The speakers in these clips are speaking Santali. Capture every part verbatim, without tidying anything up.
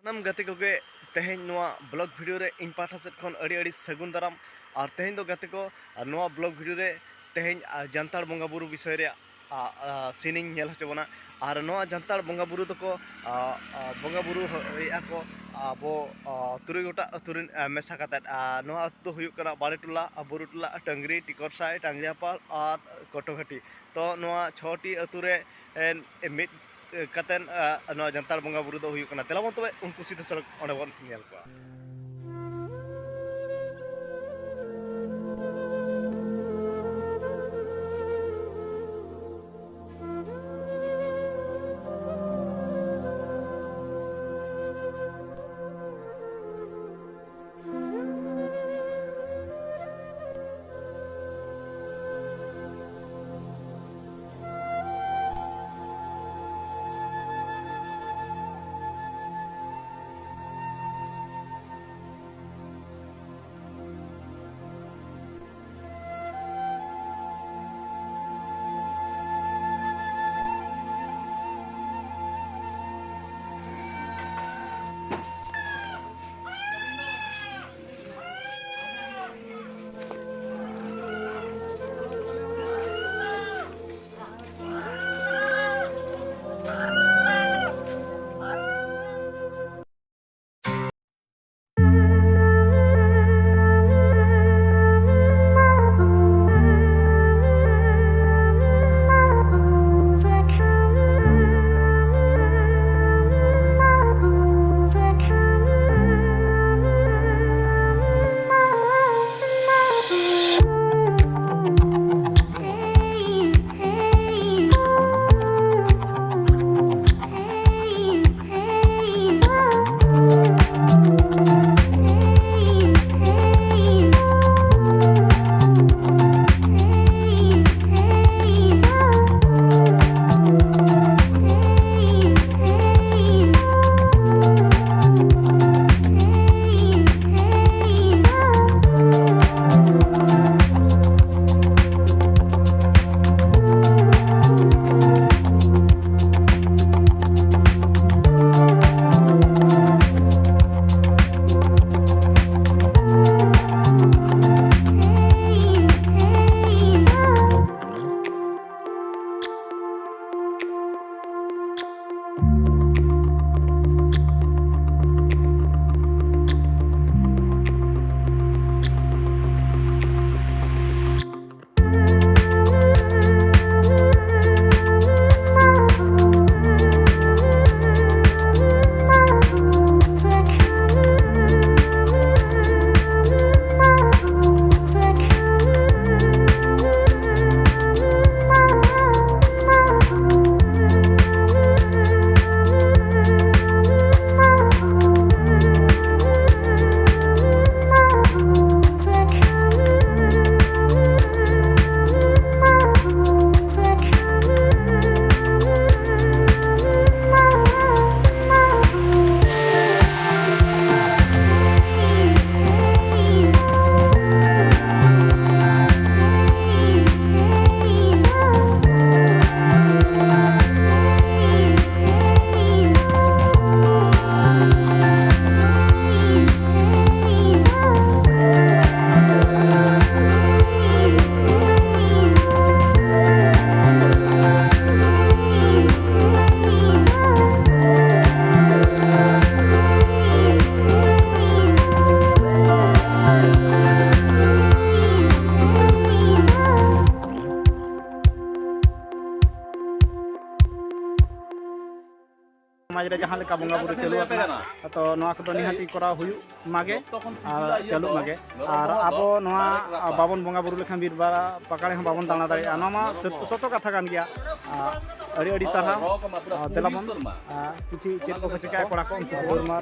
ᱥᱟᱱᱟᱢ ᱜᱟᱛᱮ ᱠᱚᱜᱮ ᱛᱮᱦᱮᱧ ᱱᱚᱣᱟ ᱵᱞᱚᱜ ᱵᱷᱤᱰᱤᱭᱳ ᱨᱮ ᱤᱧ ᱯᱟᱦᱴᱟ ᱥᱮᱫ ᱠᱷᱚᱱ ᱟᱹᱰᱤ ᱟᱹᱰᱤ ᱥᱟᱹᱜᱩᱱ ᱫᱟᱨᱟᱢ᱾ ᱟᱨ ᱛᱮᱦᱮᱧ ᱫᱚ ᱜᱟᱛᱮ ᱠᱚ, ᱟᱨ ᱱᱚᱣᱟ ᱵᱞᱚᱜ ᱵᱷᱤᱰᱤᱭᱳ ᱨᱮ ᱛᱮᱦᱮᱧ, ᱟᱨ ᱡᱟᱱᱛᱟᱲ ᱵᱚᱸᱜᱟ ᱵᱩᱨᱩ ᱵᱤᱥᱚᱭ ᱨᱮᱭᱟᱜ, ᱟ, ᱟ, ᱥᱤᱱ ᱤᱧ ᱧᱮᱞ ᱦᱚᱪᱚ ᱵᱚᱱᱟ᱾ ᱟᱨ ᱱᱚᱣᱟ ᱡᱟᱱᱛᱟᱲ ᱵᱚᱸᱜᱟ ᱵᱩᱨᱩ ᱫᱚᱠᱚ, ᱟ, ᱟ, ᱵᱚᱸᱜᱟ ᱵᱩᱨᱩ ᱦᱚ-, ᱮᱫᱼᱟ ᱠᱚ ᱟᱵᱚ, ᱟ, ᱛᱩᱨᱩᱭ ᱜᱚᱴᱟᱝ ᱟᱹᱛᱩ ᱨᱮᱱ, ᱟ, ᱢᱮᱥᱟ ᱠᱟᱛᱮᱫ᱾ ᱟᱨ ᱱᱚᱣᱟ ᱟᱹᱛᱩ ᱫᱚ ᱦᱩᱭᱩᱜ ᱠᱟᱱᱟ ᱵᱟᱲᱮ ᱴᱚᱞᱟ, ᱵᱩᱨᱩ ᱴᱚᱞᱟ, ᱴᱟᱹᱝᱜᱽᱨᱤ, ᱴᱤᱠᱚᱨ ᱥᱟᱭ, ᱴᱟᱝᱜᱽᱨᱤᱭᱟᱯᱟᱞ ᱟᱨ ᱠᱚᱴᱚᱜᱷᱟᱹᱴᱤ᱾ ᱛᱚ ᱱᱚᱣᱟ ᱪᱷᱚᱴᱤ ᱟᱹᱛᱩ ᱨᱮ, ᱮᱱ, ᱢᱤᱫ ᱠᱟᱛᱮᱱ, ᱟ, ᱱᱚᱣᱟ ᱡᱟᱱᱛᱟᱲ ᱵᱚᱸᱜᱟ ᱵᱩᱨᱩ ᱫᱚ ᱦᱩᱭᱩᱜ ᱠᱟᱱᱟ᱾ ᱫᱮᱞᱟ ᱵᱚᱱ ᱛᱚᱵᱮ ᱩᱱᱠᱩ ᱥᱤᱫᱷᱟᱹ ᱥᱚᱲᱚᱠ ᱚᱸᱰᱮ ᱵᱚᱱ ᱧᱮᱞ ᱠᱚᱣᱟ᱾ ᱡᱟᱦᱟᱸ ᱞᱮᱠᱟ ᱵᱚᱸᱜᱟ ᱵᱩᱨᱩ ᱪᱟᱹᱞᱩ ᱟᱠᱟᱱᱟ, ᱛᱚ ᱱᱚᱣᱟ ᱠᱚᱫᱚ ᱱᱤᱦᱟᱹᱛᱤ ᱠᱚᱨᱟᱣ ᱦᱩᱭᱩᱜ ᱢᱟᱜᱮ ᱟᱨ ᱪᱟᱹᱞᱩᱜ ᱢᱟᱜᱮ᱾ ᱟᱨ ᱟᱵᱚ ᱱᱚᱣᱟ ᱵᱟᱵᱚᱱ ᱵᱚᱸᱜᱟ ᱵᱩᱨᱩ ᱞᱮᱠᱷᱟᱱ ᱵᱤᱨ ᱵᱟ-, ᱯᱟᱠᱟᱲ ᱦᱚᱸ ᱵᱟᱵᱚᱱ ᱫᱟᱬᱟ ᱫᱟᱲᱮᱭᱟᱜᱼᱟ᱾ ᱱᱚᱣᱟ ᱢᱟ ᱥᱚᱛ-, ᱥᱚᱛᱚ ᱠᱟᱛᱷᱟ ᱠᱟᱱ ᱜᱮᱭᱟ᱾ ᱟᱨ ᱟᱹᱰᱤ ᱟᱹᱰᱤ ᱥᱟᱨᱦᱟᱣ᱾ ᱟᱨ ᱫᱮᱞᱟ ᱵᱚᱱ, ᱟᱨ ᱠᱤᱪᱷᱩ ᱪᱮᱫ ᱠᱚᱠᱚ ᱪᱤᱠᱟᱹᱭᱟ ᱠᱚᱲᱟ ᱠᱚ, ᱩᱱᱠᱩ ᱠᱚ ᱢᱟ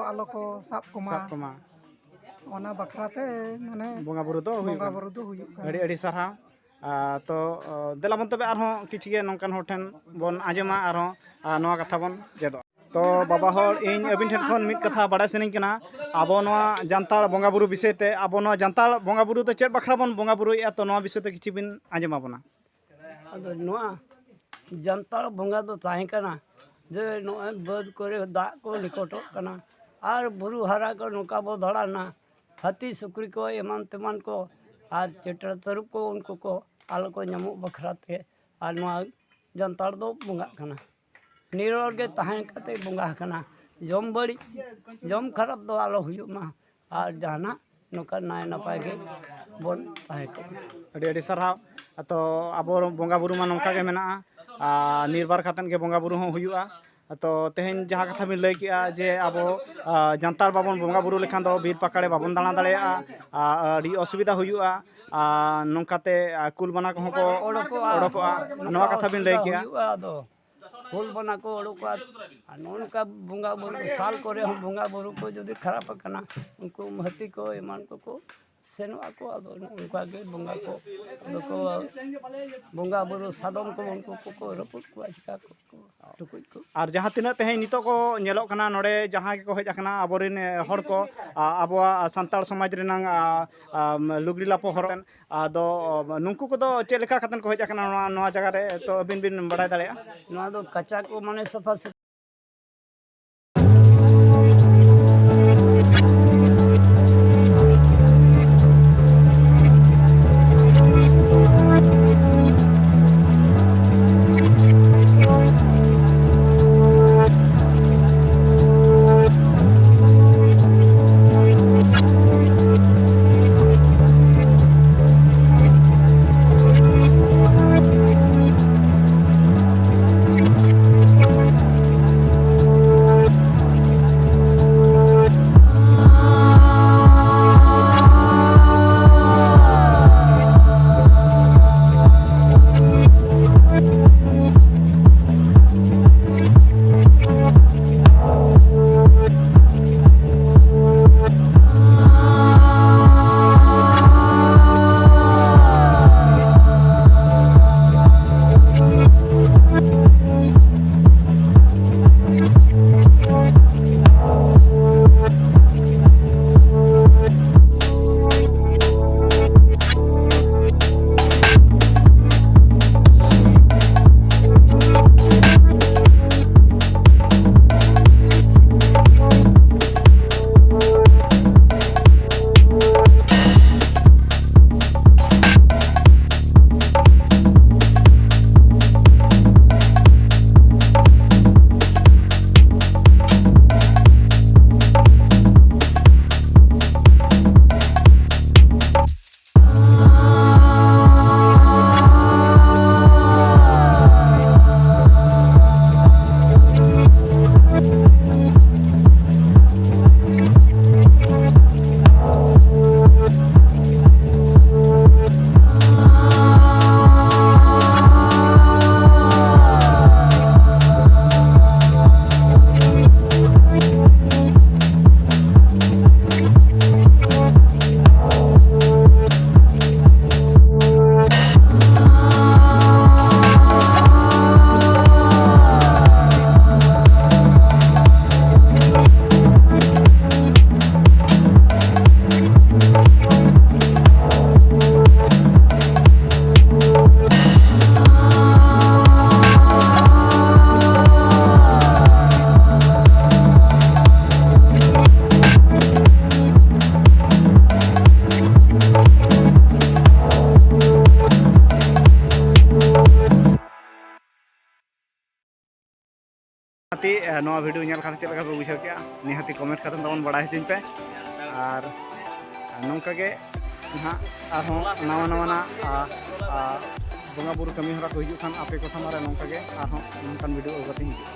ᱟᱞᱚ ᱠᱚ ᱥᱟᱵ ᱠᱚᱢᱟ᱾ ᱥᱟᱵ ᱠᱚᱢᱟ᱾ ᱚᱱᱟ ᱵᱟᱠᱷᱨᱟ ᱛᱮ ᱢᱟᱱᱮ ᱵᱚᱸᱜᱟ ᱵᱩᱨᱩ ᱫᱚ ᱦᱩᱭᱩᱜ ᱵᱚᱸᱜᱟ ᱠᱟᱱᱟ᱾ ᱵᱩᱨᱩ ᱫᱚ ᱦᱩᱭᱩᱜ ᱠᱟᱱᱟ᱾ ᱟᱹᱰᱤ ᱟᱹᱰᱤ ᱥᱟᱨᱦᱟᱣ᱾ ᱟᱨ ᱛᱚ, ᱚ, ᱫᱮᱞᱟ ᱵᱚᱱ ᱛᱚᱵᱮ ᱟᱨᱦᱚᱸ ᱠᱤᱪᱷᱩ ᱜᱮ ᱱᱚᱝᱠᱟᱱ ᱦᱚᱲ ᱴᱷᱮᱱ ᱵᱚᱱ ᱟᱸᱡᱚᱢᱟ ᱟᱨᱦᱚᱸ, ᱟᱨ ᱱᱚᱣᱟ ᱠᱟᱛᱷᱟ ᱵᱚᱱ ᱪᱮᱫᱚᱜᱼᱟ᱾ ᱛᱚ ᱵᱟᱵᱟ ᱦᱚᱲ, ᱤᱧ ᱟᱹᱵᱤᱱ ᱴᱷᱮᱱ ᱠᱷᱚᱱ ᱢᱤᱫ ᱠᱟᱛᱷᱟ ᱵᱟᱲᱟᱭ ᱥᱟᱱᱟᱧ ᱠᱟᱱᱟ, ᱟᱵᱚ ᱱᱚᱣᱟ ᱡᱟᱱᱛᱟᱲ ᱵᱚᱸᱜᱟ ᱵᱩᱨᱩ ᱵᱤᱥᱚᱭ ᱛᱮ, ᱟᱵᱚ ᱱᱚᱣᱟ ᱡᱟᱱᱛᱟᱲ ᱵᱚᱸᱜᱟ ᱵᱩᱨᱩ ᱫᱚ ᱪᱮᱫ ᱵᱟᱠᱷᱨᱟ ᱵᱚᱱ ᱵᱚᱸᱜᱟ ᱵᱩᱨᱩᱭᱮᱫᱼᱟ, ᱛᱚ ᱱᱚᱣᱟ ᱵᱤᱥᱚᱭ ᱛᱮ ᱠᱤᱪᱷᱩ ᱵᱤᱱ ᱟᱸᱡᱚᱢ ᱟᱵᱚᱱᱟ᱾ ᱟᱫᱚ ᱱᱚᱣᱟ ᱡᱟᱱᱛᱟᱲ ᱵᱚᱸᱜᱟ ᱫᱚ ᱛᱟᱦᱮᱸ ᱠᱟᱱᱟ ᱡᱮ ᱱᱚᱜᱼᱚᱭ ᱵᱟᱹᱫᱽ ᱠᱚᱨᱮ ᱫᱟᱜ ᱠᱚ ᱞᱤᱠᱚᱴᱚᱜ ᱠᱟᱱᱟ ᱟᱨ ᱵᱩᱨᱩ ᱦᱟᱨᱟ ᱠᱚ ᱱᱚᱝᱠᱟ ᱵᱚ ᱫᱟᱬᱟᱱᱟ, ᱦᱟᱹᱛᱤ ᱥᱩᱠᱨᱤ ᱠᱚ ᱮᱢᱟᱱ ᱛᱮᱢᱟᱱ ᱠᱚ ᱟᱨ ᱪᱮᱴᱨᱟ ᱛᱟᱹᱨᱩᱵ ᱠᱚ ᱩᱱᱠᱩ ᱠᱚ ᱟᱞᱚ ᱠᱚ ᱧᱟᱢᱚᱜ ᱵᱟᱠᱷᱨᱟ ᱛᱮ ᱟᱨ ᱱᱚᱣᱟ ᱡᱟᱱᱛᱟᱲ ᱫᱚ ᱵᱚᱸᱜᱟᱜ ᱠᱟᱱᱟ᱾ ᱱᱤᱨᱚᱲ ᱜᱮ ᱛᱟᱦᱮᱸ ᱠᱟᱛᱮ ᱵᱚᱸᱜᱟ ᱟᱠᱟᱱᱟ᱾ ᱡᱚᱢ ᱵᱟᱹᱲᱤᱡ, ᱡᱚᱢ ᱠᱷᱟᱨᱟᱯ ᱫᱚ ᱟᱞᱚ ᱦᱩᱭᱩᱜ ᱢᱟ ᱟᱨ ᱡᱟᱦᱟᱱᱟᱜ ᱱᱚᱝᱠᱟ ᱱᱟᱭ ᱱᱟᱯᱟᱭ ᱜᱮ ᱵᱚᱱ ᱛᱟᱦᱮᱸ ᱠᱚᱜ ᱢᱟ᱾ ᱟᱹᱰᱤ ᱟᱹᱰᱤ ᱥᱟᱨᱦᱟᱣ᱾ ᱛᱚ ᱟᱵᱚ ᱵᱚᱸᱜᱟ ᱵᱩᱨᱩ ᱢᱟ ᱱᱚᱝᱠᱟ ᱜᱮ ᱢᱮᱱᱟᱜᱼᱟ, ᱟᱨ ᱱᱤᱨᱵᱟᱨ ᱠᱟᱛᱮᱫ ᱜᱮ ᱵᱚᱸᱜᱟ ᱵᱩᱨᱩ ᱦᱚᱸ ᱦᱩᱭᱩᱜᱼᱟ᱾ ᱛᱚ ᱛᱮᱦᱮᱧ ᱡᱟᱦᱟᱸ ᱠᱟᱛᱷᱟ ᱵᱤᱱ ᱞᱟᱹᱭ ᱠᱮᱜᱼᱟ ᱡᱮ ᱟᱵᱚ, ᱟ, ᱡᱟᱱᱛᱟᱲ ᱵᱟᱵᱚᱱ ᱵᱚᱸᱜᱟ ᱵᱩᱨᱩ ᱞᱮᱠᱷᱟᱱ ᱫᱚ ᱵᱤᱨ ᱯᱟᱠᱟᱲᱮ ᱵᱟᱵᱚᱱ ᱫᱟᱬᱟ ᱫᱟᱲᱮᱭᱟᱜᱼᱟ, ᱟ, ᱟᱹᱰᱤ ᱚᱥᱩᱵᱤᱫᱷᱟ ᱦᱩᱭᱩᱜᱼᱟ, ᱟᱨ ᱱᱚᱝᱠᱟᱛᱮ, ᱟ, ᱠᱩᱞ ᱵᱟᱱᱟ ᱠᱚᱦᱚᱸ ᱠᱚ ᱚᱰᱚᱠᱚᱜᱼᱟ᱾ ᱚᱰᱚᱠᱚᱜᱼᱟ᱾ ᱱᱚᱣᱟ ᱱᱚᱝᱠᱟ ᱠᱟᱛᱷᱟ ᱵᱤᱱ ᱞᱟᱹᱭ ᱚᱥᱩᱵᱤᱫᱷᱟ ᱠᱮᱜᱼᱟ᱾ ᱦᱩᱭᱩᱜᱼᱟ ᱟᱫᱚ᱾ ᱠᱩᱞ ᱵᱟᱱᱟ ᱠᱚ ᱚᱰᱚᱠᱚᱜᱼᱟ᱾ ᱟᱨ ᱱᱚᱜᱼᱚ ᱱᱚᱝᱠᱟ ᱵᱚᱸᱜᱟ ᱵᱩᱨᱩ, ᱥᱟᱞ ᱠᱚᱨᱮ ᱦᱚᱸ ᱵᱚᱸᱜᱟ ᱵᱩᱨᱩ ᱠᱚ ᱡᱩᱫᱤ ᱠᱷᱟᱨᱟᱯ ᱟᱠᱟᱱᱟ, ᱩᱱᱠᱩ ᱦᱟᱹᱛᱤ ᱠᱚ ᱮᱢᱟᱱ ᱠᱚᱠᱚ ᱥᱮᱱᱚᱜ ᱟᱠᱚ᱾ ᱟᱫᱚ ᱱᱚᱜᱼᱚ ᱱᱚᱝᱠᱟ ᱜᱮ ᱵᱚᱸᱜᱟ ᱠᱚ, ᱟᱫᱚ ᱠᱚ ᱵᱚᱸᱜᱟ ᱵᱩᱨᱩ ᱥᱟᱫᱚᱢ ᱠᱚ ᱩᱱᱠᱩ ᱠᱚᱠᱚ ᱨᱟᱹᱯᱩᱫ ᱠᱚᱣᱟ, ᱪᱤᱠᱟ ᱠᱚ, ᱠᱚ ᱴᱩᱠᱩᱡ ᱠᱚ᱾ ᱟᱨ ᱡᱟᱦᱟᱸ ᱛᱤᱱᱟᱹᱜ ᱛᱮᱦᱮᱧ ᱱᱤᱛᱚᱜ ᱠᱚ ᱧᱮᱞᱚᱜ ᱠᱟᱱᱟ ᱱᱚᱰᱮ, ᱡᱟᱦᱟᱸᱭ ᱜᱮᱠᱚ ᱦᱮᱡ ᱟᱠᱟᱱᱟ ᱟᱵᱚᱨᱮᱱ, ᱮ, ᱦᱚᱲ ᱠᱚ, ᱟ, ᱟᱵᱚᱣᱟᱜ ᱥᱟᱱᱛᱟᱲ ᱥᱚᱢᱟᱡᱽ ᱨᱮᱱᱟᱝ, ᱟ, ᱟ, ᱞᱩᱜᱽᱲᱤ ᱞᱟᱯᱚ ᱦᱚᱨᱚᱜ, ᱟᱫᱚ ᱱᱩᱠᱩ ᱠᱚᱫᱚ ᱪᱮᱫ ᱞᱮᱠᱟ ᱠᱟᱛᱮᱫ ᱠᱚ ᱦᱮᱡ ᱟᱠᱟᱱᱟ ᱱᱚᱣᱟ, ᱱᱚᱣᱟ ᱡᱟᱭᱜᱟ ᱨᱮ? ᱛᱚ ᱟᱹᱵᱤᱱ ᱵᱤᱱ ᱵᱟᱲᱟᱭ ᱫᱟᱲᱮᱭᱟᱜᱼᱟ᱾ ᱱᱚᱣᱟ ᱫᱚ ᱠᱟᱪᱟ ᱠᱚ ᱢᱟᱱᱮ ᱥᱟᱯᱷᱟ ᱥᱟᱹᱯᱷᱤ᱾ ᱱᱚᱣᱟ ᱵᱷᱤᱰᱤᱭᱳ ᱧᱮᱞ ᱠᱟᱛᱮ ᱪᱮᱫ ᱞᱮᱠᱟ ᱯᱮ ᱵᱩᱡᱷᱟᱹᱣ ᱠᱮᱜᱼᱟ, ᱱᱤᱦᱟᱹᱛᱤ ᱠᱚᱢᱮᱱᱴ ᱠᱟᱛᱮ ᱛᱟᱵᱚᱱ ᱵᱟᱲᱟᱭ ᱦᱚᱪᱚᱧ ᱯᱮ᱾ ᱟᱨ ᱱᱚᱝᱠᱟ ᱜᱮ ᱱᱟᱦᱟᱜ ᱟᱨᱦᱚᱸ ᱱᱟᱣᱟ ᱱᱟᱣᱟᱱᱟᱜ, ᱟ, ᱟ, ᱵᱚᱸᱜᱟ ᱵᱩᱨᱩ ᱠᱟᱹᱢᱤ ᱦᱚᱨᱟ ᱠᱚ ᱦᱤᱡᱩᱜ ᱠᱷᱟᱱ ᱟᱯᱮ ᱠᱚ ᱥᱟᱢᱟᱝ ᱨᱮ ᱱᱚᱝᱠᱟ ᱜᱮ ᱟᱨᱦᱚᱸ ᱱᱚᱝᱠᱟᱱ ᱵᱷᱤᱰᱤᱭᱳ ᱟᱹᱜᱩ ᱠᱟᱛᱮ ᱦᱤᱡᱩᱜᱼᱟ᱾